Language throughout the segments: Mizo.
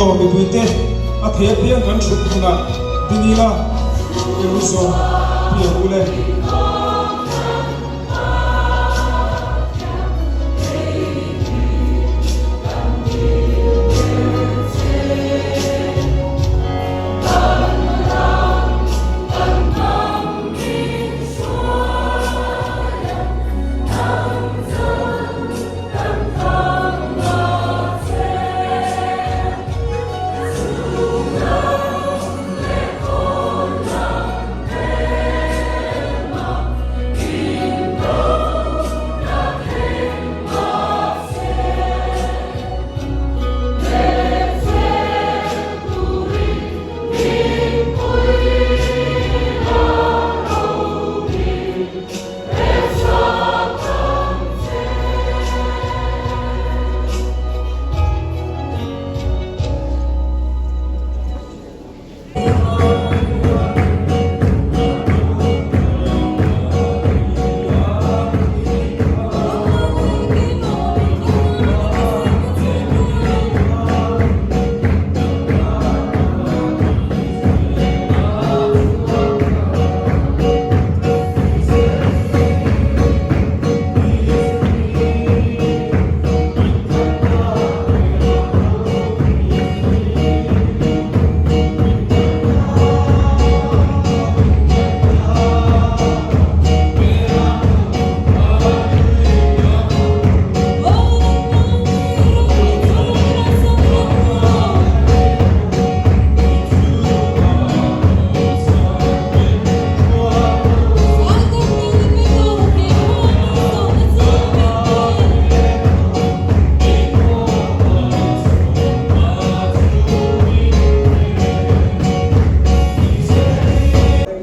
Aw mipuite, a thei apiang kan thut hmunah ding ila, i ru zawng pi ang u le.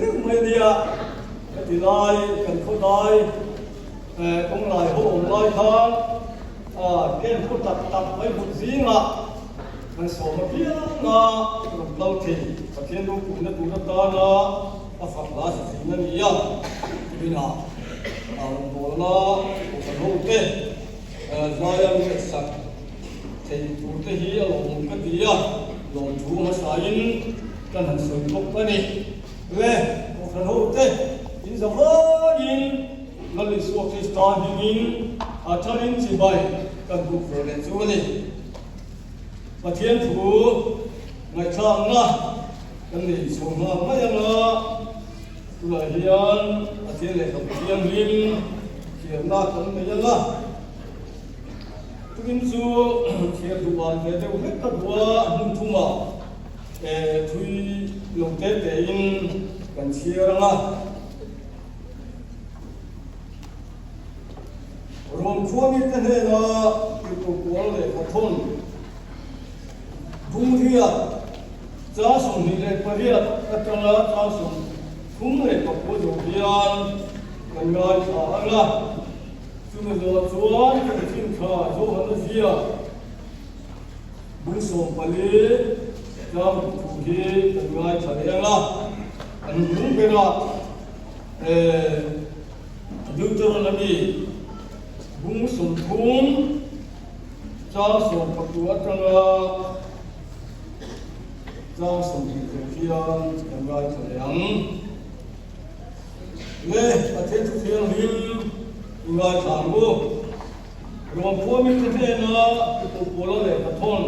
Deuh mai a nia, heti lai kan khawdai kawng lai ho awm lai khan camp khu tak tak mai hmut zingah Kan sawm apiang a rawn kal thei. Pathian ropuina tur atana a fak hla sa thin a ni a, tuinah a rawn bawlna kohhran ho te zaia min ngaihsak thei tur te hi a lawmawm ka ti a, lawmthu hmasain kan han sawi bawk a ni. Le kohhran ho te in za vaiin Lal Isua Krista hmingin a tharin chibai kan buk ve leh chu a ni. Pathian thu ngaihthlakna kan nei chho nghal mai ang a, tunah hian Pathian lehkhabu thianghlim thiamna kan nei ang a, tukin chu thiam duh an ve deuh hlek ka duh a, hmun thumah thui lo te tein kan chhiar ang a. Rom khuamite hnena tirhkoh Paul lehkha thawn Bungriat chang 28 atanga chang 34 zawh hian kan ngaithla ang a. Chumi zawh chuan chanchin tha Johana ziak bung 14 chang thu hi kan ngaithla leh ang a. An hnung berah Deuteronomy bung 30 chang 19 atanga chang 20 zawh hian kan ngaithla leh ang. Le Pathian thu thianghlim i ngaithla ang u. Rom khuamite hnena i puhpawla lehkha thawn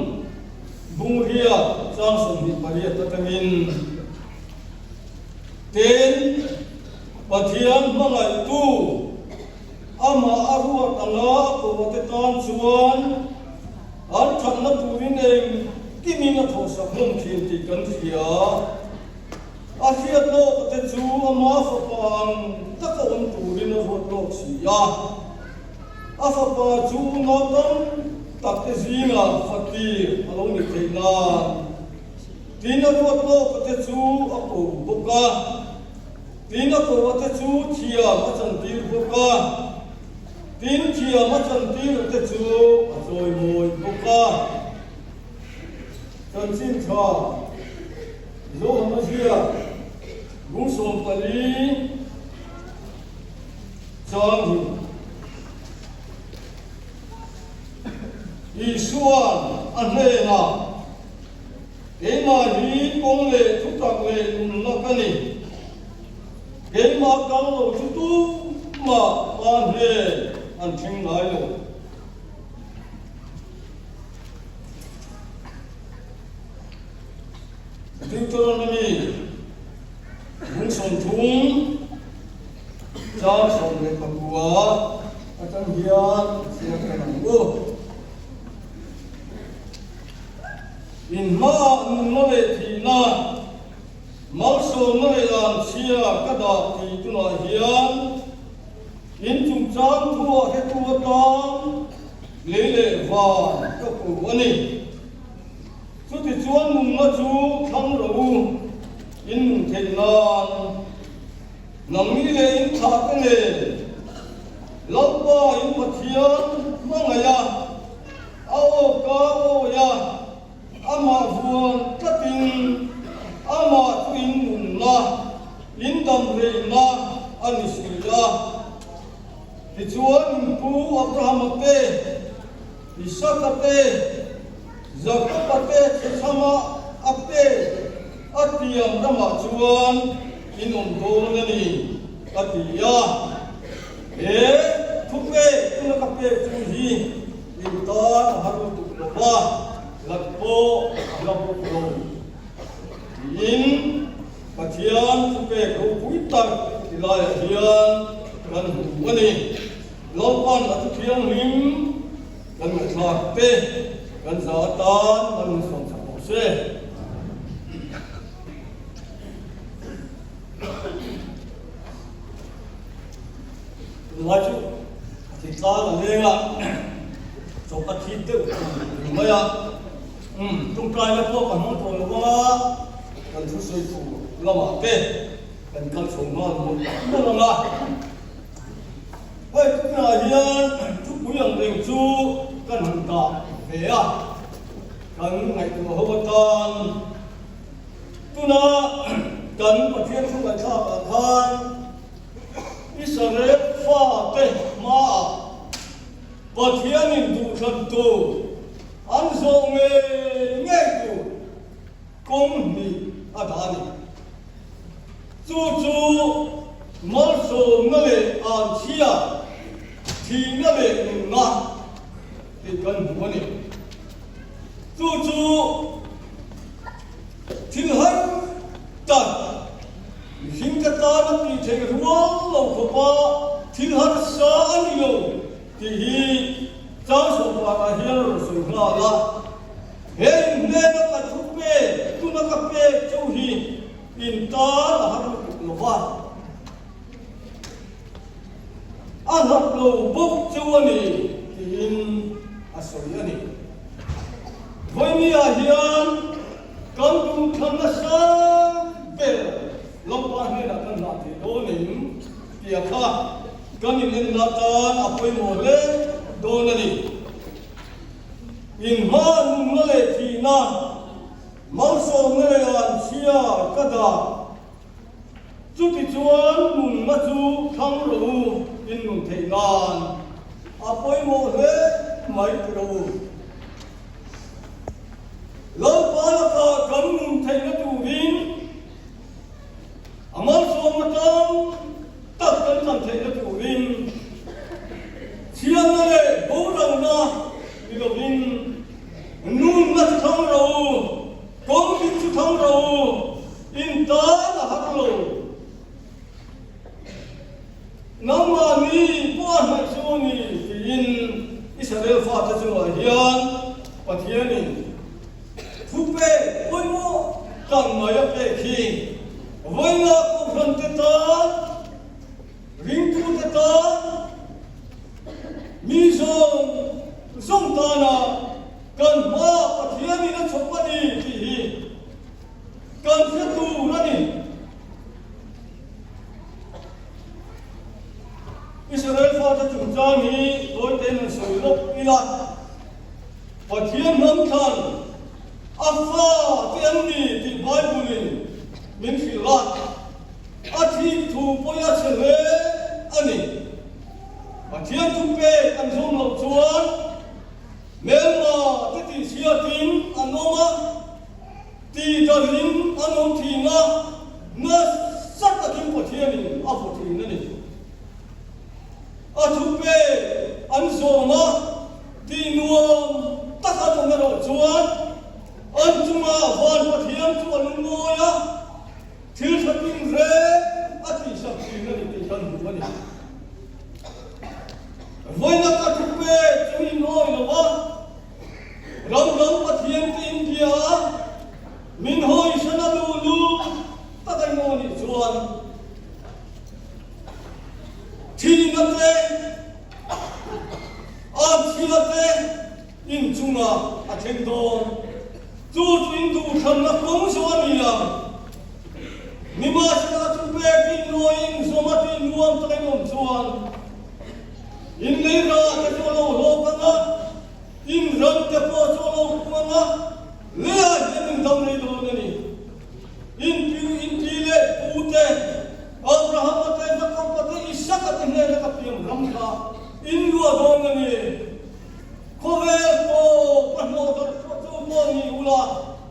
bung riat chang 28 atangin Tin, Pathian hmangaihtu, amah a ruat anga a kohate tan chuan an thatna turin engkimin a thawhsak hlawm thin tih kan hria. A hriat lawkate chu ama fapa ang taka awm turin a ruat lawk si a. A fapa chu unau tam takte zingah fatir a lo ni theih nan. Tin a ruat lawka te chu a ko bawk a, tin a koa te chu thiam a chantir bawk a, tin thiam a chantir te chu a chawimawi bawk a. Chanchin tha Johana ziak bung 14 chang hi. Isua'n a hnenah. Keimah hi kawng leh thutak leh nunna ka ni. Keimah kal lo chu tumah Pa hnen an thleng ngai lo. Deuteronomy bung 30 chang 19 atang hian chhiar kan ang u. In hmaah nunna leh thihna, malsawmna leh anchhia ka dah tih tunah hian in chungchang thuah hretu atan lei leh van ka pu a ni. Chutichuan nunna chu thlang rawh u, in nun theih nan nangni leh in thlahte nen Lalpa in Pathian hmangaih a, A aw ka awi a, amah vuan tlatin amah chu in nunna, in damreihna a ni si a. Tichuan in pu Abrahama te, Isaka te, Jakoba te chhechhama a pe a tiam ramah chuan in awm dawn a ni, a ti a. He thupek tuna ka pek chu hi in tan a har lutuk lo va, lat pawh a hla bawk lo tiin Pathian thupek ropui tak ti laiah hian kan hmu a ni. Lalpan a thu thianghlim kan ngaihthlak te kan za atan kan insawn chak rawh se. Tunlai chu a thi tlang a leng a, chawp a thip deuh tur ni mai a. Umm, tawngtaina pawh kan hmang tawh lo vang a, kan thusawi tur lamah te kan kal chho nghal mawlh mawlh ang a. Hei tunah hian thupui ang reng chu kan han dah ve a, kan ngaihtuah ho atan. Tuna kan Pathian thu ngaihthlakah khan Israel fate hmaah Pathianin duhthlan tur an zawh ngei ngei tur kawng hnih a dah a ni. Chu chu malsawmna leh anchhia, thihna leh nunna tih kan hmu a ni. Chu chu Thil har tak, mihring ka tan a tih theih rual lo khawpa thil harsa a ni lo tih hi chang sawmparah hian rawn sawi nghal a. He inhnena ka thu pek, tuna ka pek chu hi in tan a har lutuk lo va, a hlap lo bawk chu a ni tiin a sawi a ni. Vawinia hian kan tum thlan nasa ber Lalpa hnenah kan hlah thei dawn em tih a kha kan inenna tan a pawimawh hle dawn a ni. Inhma nunna leh thihna, malsawmna leh anchhia ka dah. Chutichuan nunna chu thlang rawh u, in nun theih nan a pawimawh hle mai ti rawh u. Lalpa lakah kan nun theihna turin a malsawmna tam tak kan chan theihna turin chhiatna leh boralna ni lovin nunna chu thlang rawh u, kawng dik chu thlang rawh u. In tan a har lo. Nangmahni pawh a hnaih chu a ni tiin Israel fate chungah hian Pathianin thu pek pawimawh tak mai a pek hi vawiinah kohhrante tan, ringtute tan, mi zawng zawng tana kan hmaah Pathianin a chhawp a ni tih hi Kan hre tur a ni. Israel fate chungchang hi tawitein han sawi lawk ila, Pathian hnam thlan a fa te an ni tih Bible-in min hrilh a, a thik thu pawi a chhe hle a ni. Pathian thupek an zawm loh chuan hmelma te tihchhiatin an awm a. Tihdarhin an awm thin a, nasa takin Pathianin a vaw thin a ni. A thupe an zawm a, tihnuam tak an awm erawh chuan an chunga van Pathian chu a lungawi a, thil tha tin reng a tihsak thin a ni tih kan hmu a ni. Vawiina ka thupe chu in awi lo a, Ram dang Pathian te inbia a, min hawisan a duh lu tak a inawh nih chuan thihna te, anchhia te inchungah a thleng dawn. Chu chu in duhthlanna kawng zawh a ni ang. Nimahsela chu pek inlawiin zawm a tih nuam tak in awm chuan in lei rah te chu a lo hlawk ang a, in ram te pawh chu a lo pung ang a, leiah hian in dam rei dawn a ni. In pi in pi leh pu te, Abrahama te, Jakoba te, Isaka te hnena ka piang ram kha in luah dawn a ni. Khawvel pawh ka hnawh darh chhuah chu pawh ni ula,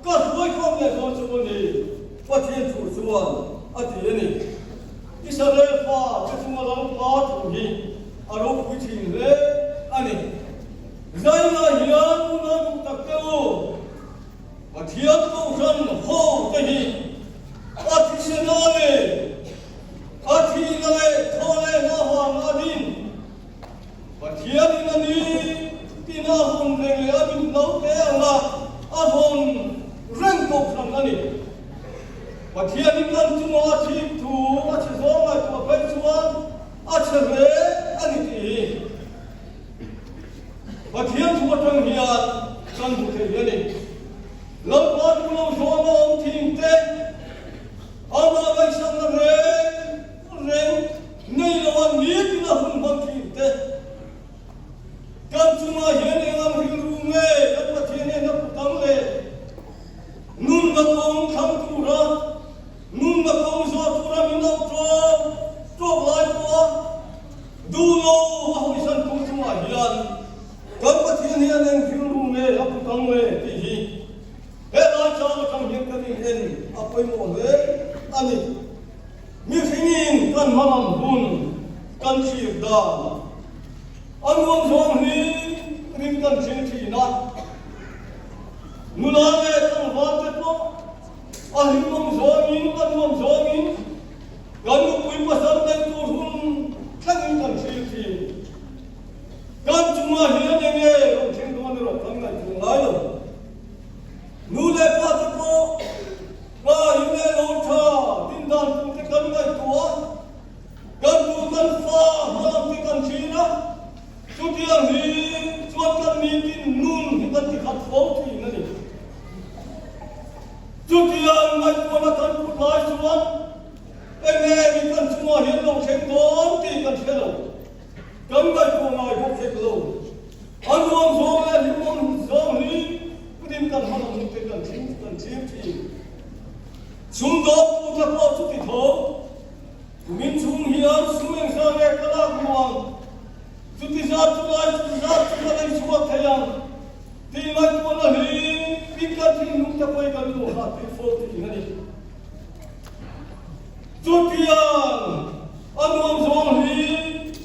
ka hruai khawm leh dawn chu a ni, Pathian thu chuan a ti a ni. Israel fa te chunga Lalpa thu hi a ropui thin hle a ni. Zainah hian unau duh tak te u, Pathian Kohhran ho te hi a thisena leh a thihna leh thaw lehna avang a din. Pathianin a ni tina a vawn reng leh a mit lo te anga a vawn reng kohhran a ni. Pathianin kan chunga a thik thu a chhe zawng ngaihtuah phei chuan a chhe hle a ni tih hi Pathian thu atang hian kan hmu thei a ni. Lalpa chu lo zawm a awm thin te, amah ngaihsakna reng reng nei lo a nitin a hun hmang thin te. Kan chungah hian eng ang rilru nge kan Pathian hian a put ang le? Nunna kawng thlang tura, nunna kawng zawh tura min auh ṭawk ṭawk lai pawha duh lo a hawisan tu chungah hian kan Pathian hian eng rilru nge a put ang le tih hi he lai chang atang hian kan in en a pawimawh hle a ni. Mihringin kan hmalam hun kan thlir dan a nuam zawng hi ring kan thlir thin a, nula leh tlangval te pawh a hlimawm zawngin a nuam zawngin kan nupui pasal neih tur hun thlengin kan thlir thin. Kan chungah hian enge rawn thleng dawn erawh kan ngaihtuah ngai lo. Nu leh pa te pawh Pa in leh lo tha din dan tur te kan ngaihtuah a, kan tu kan fa hmalam te kan thin a, chutiang hi chuan kan nitin nun hi kan ti khat fo thin a ni. Chutiang ngaihtuahna kan put lai chuan enge hi kan chungah hian lo thleng dawn tih kan hre lo, kan ngaihtuah ngai bawk hek lo. A nuam zawng leh hlimawm zawng hi putin kan hman ang te kan thim kan thlir thin. Sumdawng pute pawh chuti tho. Kumin chhung hian sum engzah nge ka lak duh ang? Chuti zat chu lai chuti zat chu ka nei chhuak thei ang tih ngaihtuahna hi pin kan thinlung te pawhin kan luh hah tir fo thin a ni. Chutiang a nuam zawng hi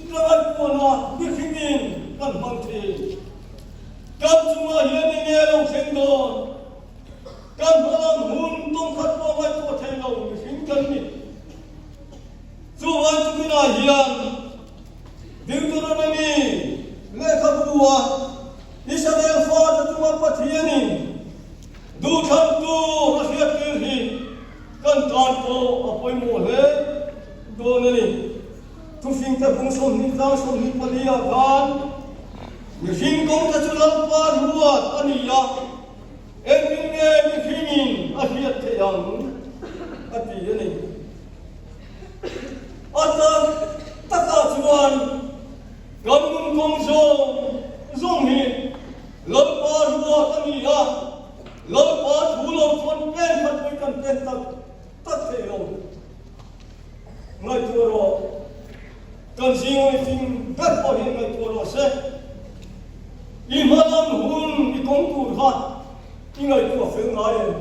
ka ngaihtuahna mihringin kan hmang thin. Kan chungah hian enge lo thleng dawn? Kan hmalam hun tawngkhat pawh ngaihtuah thei lo mihring kan ni. Chuvang chuminah hian Deuteronomy lehkhabu a Israel fate chunga Pathianin duhthlan tur a hriattir hi Kan tan pawh a pawimawh hle dawn a ni. Thufingte bung 20 tlang 24 ah khan mihring kawngte chu Lalpa ruat a ni a, engtin nge mihringin a hriat theih ang a ti a ni. A tak takah chuan kan nun kawng zawng zawng hi Lalpa ruat a ni a, Lalpa thu lo chuan pen khat pawhin kan pen tak tak thei lo. Ngaihtuah rawh, kan zinga i fing ber pawh hian ngaihtuah rawh se. I hmalam hun i kawng tur kha i ngaihtuah fel ngai em?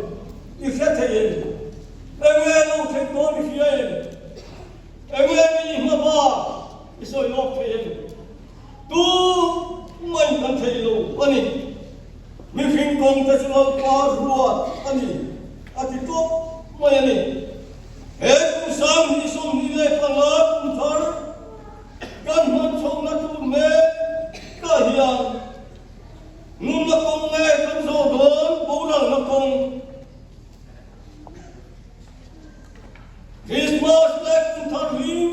I hre thei em? Enge lo thleng dawn i hria em? Enge mi i hma ba i sawi lawk thei em? Tu mai kan thei lo a ni. Mihring kawng te chu Lalpa ruat a ni a ti tawp mai a ni. He kum 2025 kum thar kan hman chhohna tur mek ah hian nunna kawng nge kan zawh dawn boralna kawng? Krismas leh kum thar hlim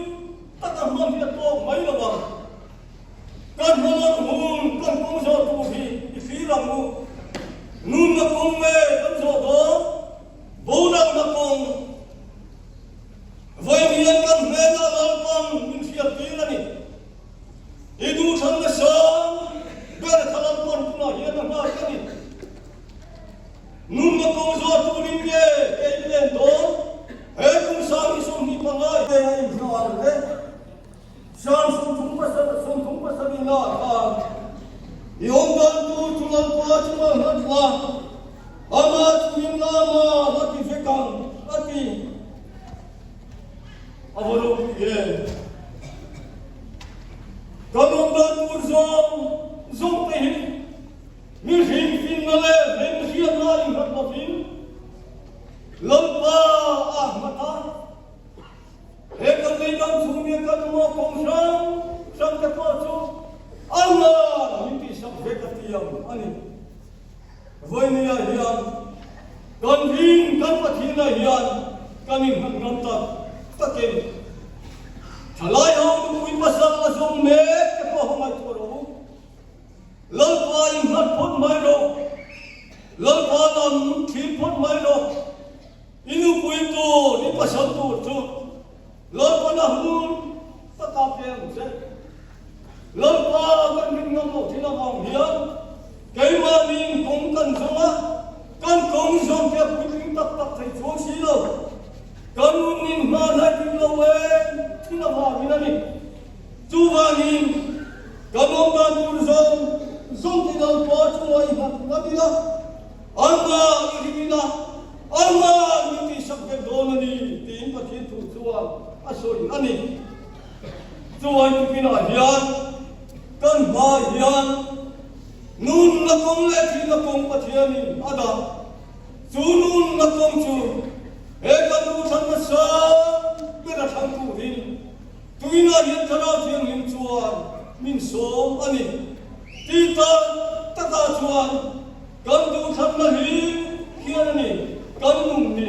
taka hman hi a tawk mai lo ang. Kan hmangaih hun kan kawng zawh tur hi i thlir ang u. Nunna kawng nge kan zawh dawn? Boralna kawng. Vawiin kan hnenah Lalpan min hriattir a ni. I duhthlanna sang ber kha Lalpan tunah hian a nghak a ni. Nunna kawng zawh turin nge kei i len dawn? He kum 2025 te a inhnar hle. 37 na khan i awm dan tur chu Lalpa chunga nghat la, ama chungin lama la ti vek ang, a ti. A va ropui em! Kan awm dan tur zawng zawng te hi mihring finna leh remhriatna a innghat lovin Lalpa a nghat a. He kan lei dang chhung nia kan awm a kawng hrang hrang te pawh chu Angan min tihsak ve ka ti ang a ni. Vawinia hian kan ring kan Pathianah hian kan innghat ngam tak takin thalai ho nupui pasal a zawng mek te pawh ho ngaihtuah rawh u. Lalpa innghat phawt mai rawh. Lalpa lam thlir phawt mai rawh. I nupui tur, i pasal tur chu Lalpana hun taka pe ang che. Lalpa kan rin ngam loh thin avang hian keimahniin kawng kan zawng a, kan kawng zawng te a puitling tak tak thei chuang si lo. Kan nunnin hma hnaih ring lo em thin avangin a ni. Chuvangin kan awm dan tur zawng zawng te Lalpa chunga i nghat ngam ila, Amah i ring ila, Amah min tihsak vek dawn a ni tiin Pathian thu chuan a sawi a ni. Chuan tukinah hian kan hma hian nunna kawng leh thihna kawng Pathianin a dah. Chu nunna kawng chu he kan duhthlanna sang ber a thlang turin tuinah hian Thlarau Thianghlim chuan min sawm a ni. Tih tak takah chuan Kan duhthlanna hi hian a ni kan nun ni.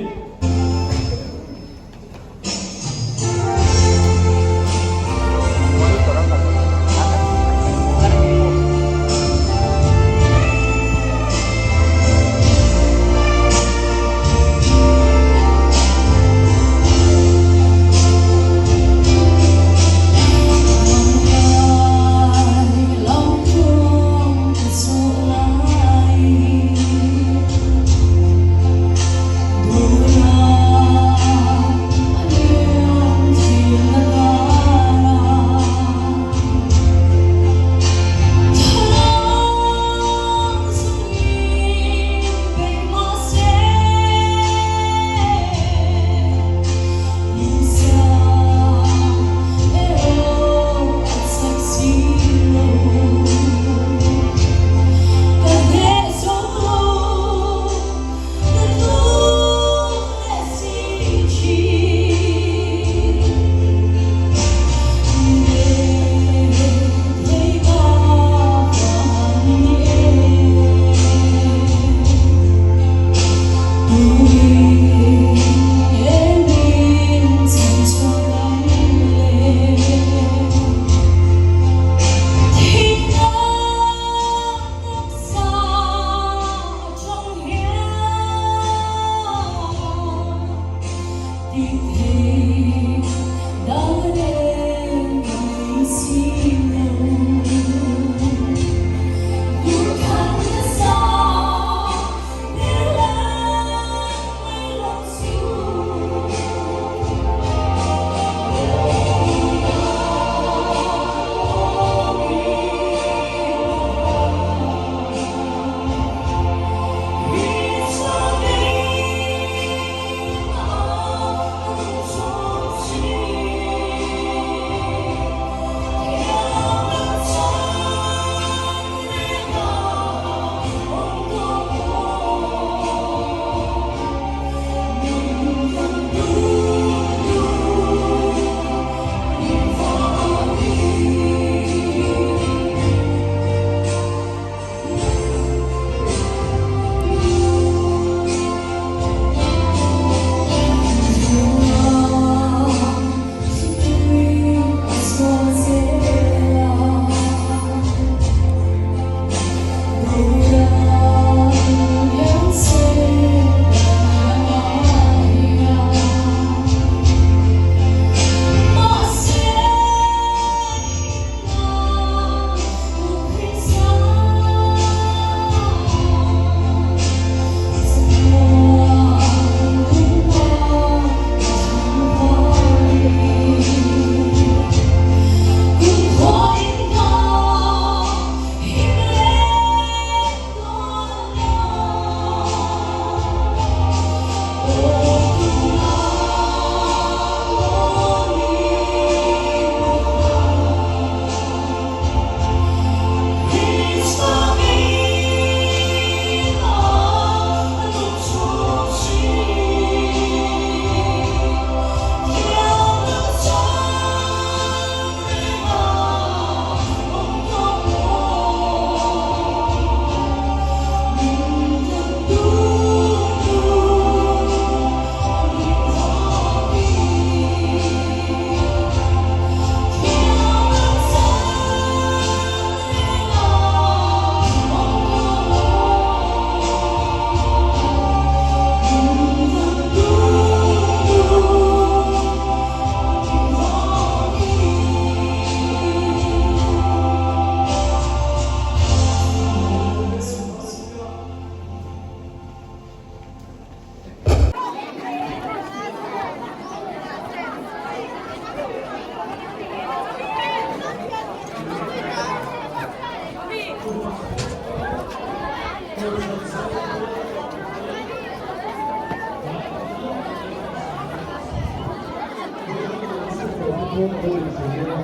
pawn a lo inzir a,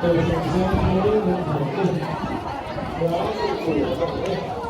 Kohhran Zengthar leh Hmunhmuh te, Hmuah tur a ni e.